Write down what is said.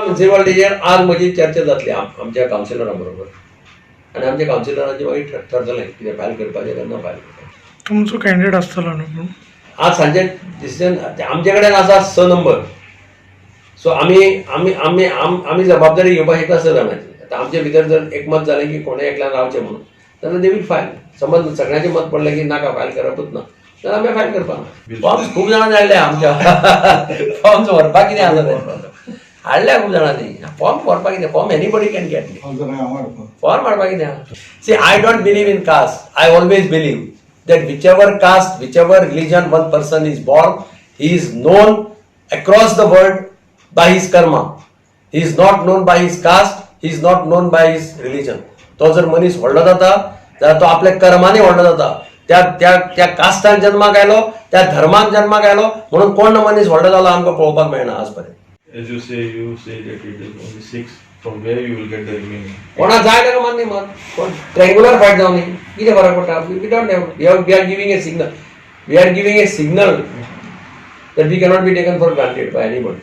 म्युन्सिपाल्टीचेर आज म्हजी चर्चा जातली आमच्या कावन्सिलरां बरोबर आनी आमच्या कावन्सिलरांची मागीर ठरतलें कितें फायल करपाचें काय ना फायल करपाचें. तुमचो कॅन्डिडेट आसतलो न्हू पूण? आज सांजे डिसिजन आमचे कडेन आसा स नंबर. सो आमी आमी आमी आमी जबाबदारी घेवपाक शकता स जाणांची. आतां आमचे भितर जर एकमत जालें की कोणें एकल्यान रावचें म्हणून जाल्यार they will file. समज सगळ्यांचें मत पडलें की नाका, फायल करपूच ना, जाल्यार आमी फायल करपाक ना. फॉर्म्स खूब जाणांनी हाडले आमच्या. फॉर्म्स व्हरपाक कितें आसा तें, हाडल्या खूब जाणांनी फॉर्म. व्हरपाक कितें, form anybody can get. Form हाडपाक कितें? See, I don't believe in caste. I always believe that whichever caste, whichever religion one person is born, he is known across the world by his karma. He is not known by his caste, he is not known by his religion. तो जर मनीस व्हडलो जाता जाल्यार तो आपल्या कर्मांनी व्हडलो जाता. त्या त्या त्या कास्टान जन्माक आयलो, त्या धर्मान जन्माक आयलो म्हणून कोण मनीस व्हडलो जालो आमकां पळोवपाक मेळना आज पर्यंत. As you say that it is only six. From where you will get the remaining? कोणा जाय ताका मान्य मत. कोण ट्रँग्युलर फायट जावं न्ही, कितें फरक पडटा? We don't have we are giving a signal. We are giving a signal that we cannot be taken for granted by anybody.